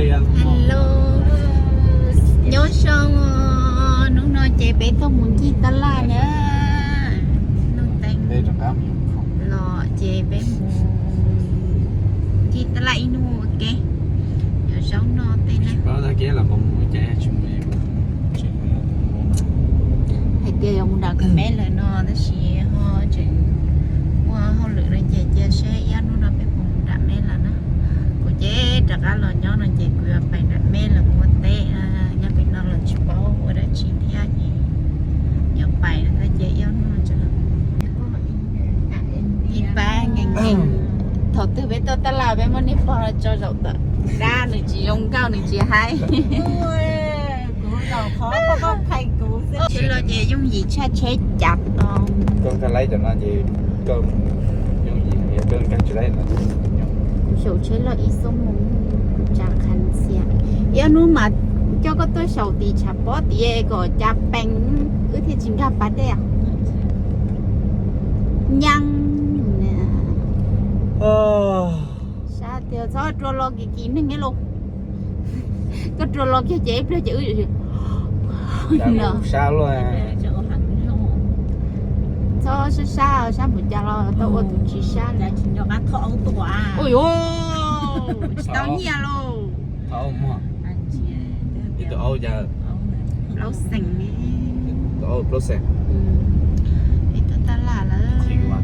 Hello, nyob zoo, hnub no ces peb tuaj mus ncig taj laj na. Noj teev los ces peb mus ncig taj laj ib hnub ua ke, yuav zaub noj tej na. Hais tias yuav mus nram Kom Meb lawm no tab sis ho tseem muaj hauj lwm no ces cia seb ib ob hnub no peb puas mus nram Meb lawm na. Kuv ces rov qab los nyob no ces kuv yuav pais nram Meb los ua teb, nyob pem no los tsis paub ua dab tsi thiab ces yuav pais no thiab ces ib ob hnub no tseem ib pab nkees nkees. Thaum twg peb tuaj taj laj peb muab niag pog no tso zaum tom dab, nws tsis zoo nkauj nws tsis haib. Tsheb loj ces yooj yim tshaj tsheb cav tau. Koj nkag laib cov no ces koj yooj yim, koj nkag tsis laib no. Xyaum tsheb loj ib xuab moos tsa qhas ntxhias. Ib ob hnub mas coj koj tuaj xyaum tim tshav pob tid kom cas pees wb thiaj tsis nkag pas dej. Nyaab. Sab tias txhob rua los kim kim neeg lauj. Koj rua los kiag ces ib pliag ces wb sab luaj. Txhob sab sab, sab npaum cas los tau ua tus tsis sab. Ua yuav tsis tau nyiaj lauj. Plaub xees. Ib tug taj laj lawm.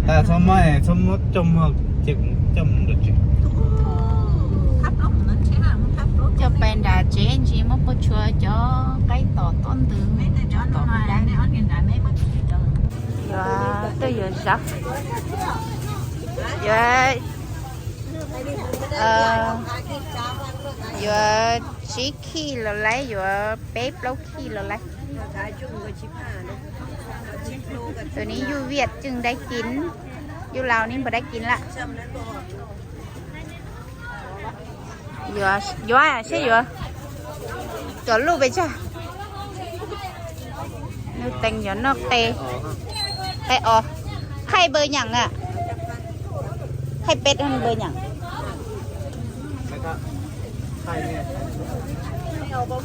Txhob muab, txhob muab coj mus, cia kuv coj mus nram tsev. Coj pais nram tsev ntsis muab puas tshua cov qaib tom tob ntws, tom puas dab. Yuav tuaj yuav zaub, yuav, yuav tsib khij los laib, yuav peb plaub khij los laib. Tus ni yuj viaj tseem dai kiv, yuj laus ni npawg dai kiv lawm. Yuav, yuav seb yuav cov luj pes tsawg. Nws tees yuav noj qe, qe os, hai npawg nyeem a, hai peb npawg nyeem. Au cov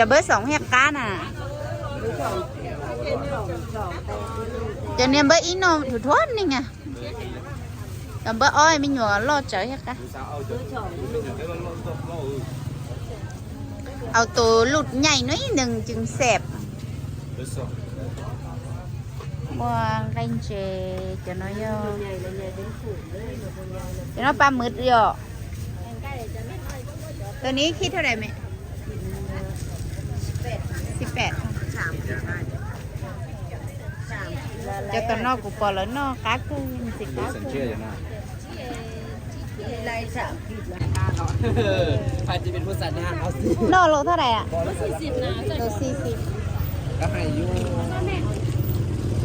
npawg xoom thiaj qab na. Cov niag npawg ib no dhuav dhuav neeg a. Cov npawg ob me nyuam loj tsawv thiaj qab. Au tus luj nyaim no ib neeg tseem xeem. Muaj nqaij ntses, cov no yog, cov no paj mwm yom. Tus ni khij thaj dam me? Xib pem. Cov tom no kuv pom lawv noj qab kawg, ntxim qab kawg. Noj los thaj dam?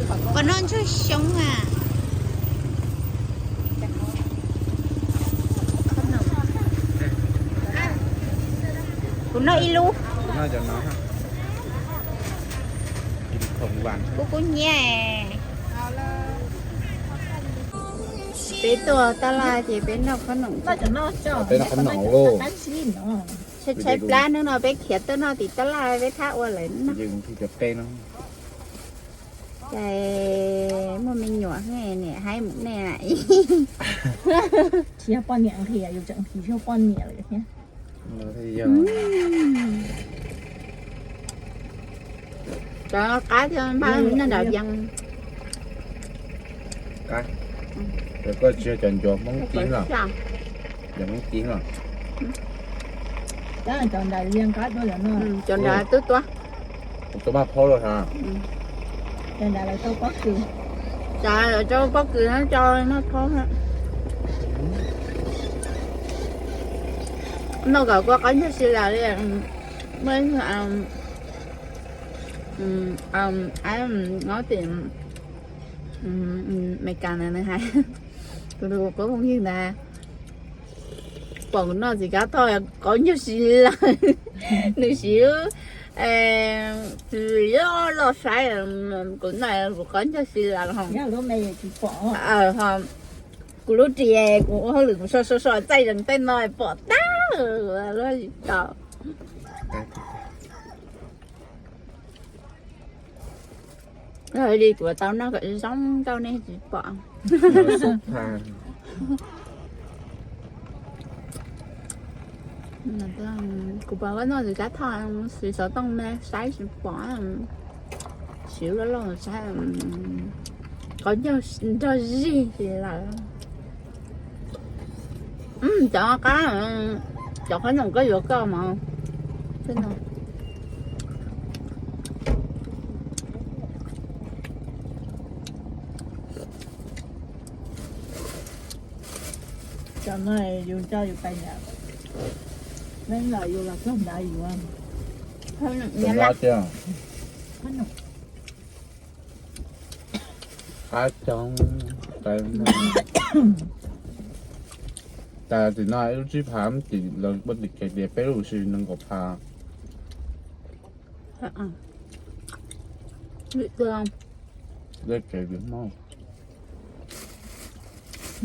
Qhov no ntsuag xyoob a. Kuv noj ib lub. Kuv kuv nyiam. Peb tuaj taj laj ces peb noj qhob noom. Peb noj qhob noom lauj. Tshaib tshaib plab hnub no peb khiav tuaj noj tim taj laj peb thab ua lawm no. Ces muaj me nyuam niam haib mus nej. Tsis yog poj niam nqhis, yus tseem nqhis yog poj niam lawm thiab. Cov qab thiab npaj noj nram vias. Qab. Koj tsis yog cov ncuav Hmoob Ceeb los? Ncuav Hmoob Ceeb los? Cov nram vias qab tuaj lawm no. Cov nram twb tuaj. Kuv tuaj maj phaub los hos. Cov nram lawv rau pob kws. Cov lawv rau pob kws no tso maj phaub. Noj kom kua qaub ncaug si las li. Ab, tim Amelikas na nws hais, kuv tus qub phooj ywg ntawd pom kuv noj txiv kab thoj qaub ncaug si lawm. Nws siv lub, lub loj saib kuv noj kuv qaub ncaug si lawm ho. Kuv lub ris, kuv ua hauj lwm kuv so so so txaij zees tej no pom tag lub tau. Li kuv tau noj kom zoo nkauj nej tsis pom. Kuv pom koj noj tus kab thoj siv xov tooj me saib tsis pom, siv loj loj saib, qhov ncauj nrog zig lawm. Cov qab, cov qhob noom koj yuav koj mas. Cov no yus coj yus pais nram, neb los yus los txog nrad yuav. Qab coob, tas tim no ib lub tsib phav, tim lawv pua tim kev tias peb lub si nees nkaum phav. Dej kev vim hmo,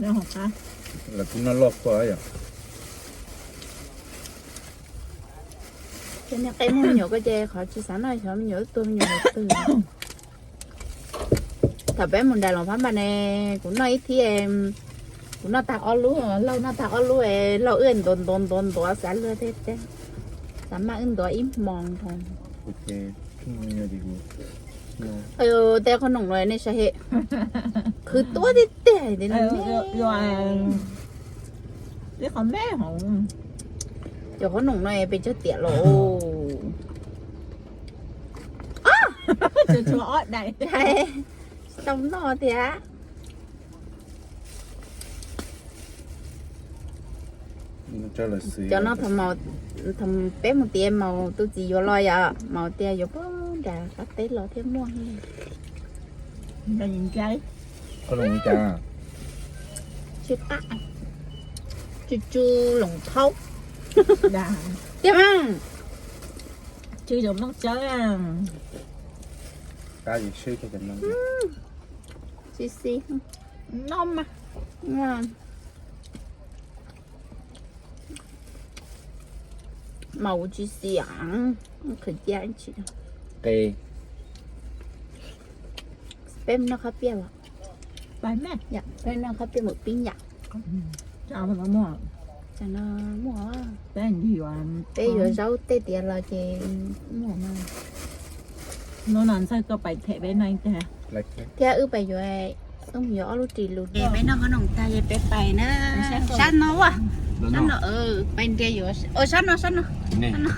lawv kuj noj loj kua yom. Ces niag qe muaj me nyuam ko ces qhov tsis xav noj xyov me nyuam tuag me nyuam qhov twg. Thaum peb mus nram Loos Phab Npas ne, kuv noj ib thib, kuv noj tag ob lub, Lauj noj tag ob lub, Lauj wb ntuav ntuav ntuav ntuav xav luag thiab, xav maj wb ntuav ib hmos nkaus. Tej qhob noom no nej saib hem, khwv tuab tiag tiag. Cov qhob noom no pes tsawg tiam los. Tsis tau noj tiag. Cov no, peb mus tias Maus tus txiv yuav los yom, Maus tias yuav puag nram qab teb los thiaj muaj. Tsis qab, tsis tsu loos thaub tiag mas. Tsis zoo noj tsawb. Tsis xis no mas. Maus tsis xis, qhwv cia. Peb noj qhab piaj los? Peb noj qhab piaj mus pib yam. Tam no muaj, peb yuav zaub tej tiav los ces muaj no. Hnub no ntxawg koj pais them peb noj ib tag thiab wb pais yuav, wb mus yuav ob lub ris lus. Peb noj qhob noom tag ces peb pais na. Sab no, sab no, pais nrhiav yuav, sab no, sab no. Sab no,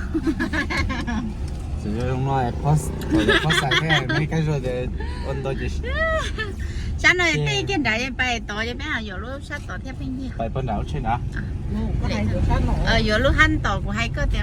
sab no tej kiag nrad pais tod ces peb yuav lub sab tod thiab peb nyiag. Yuav lub hab tod kuv hais koj tias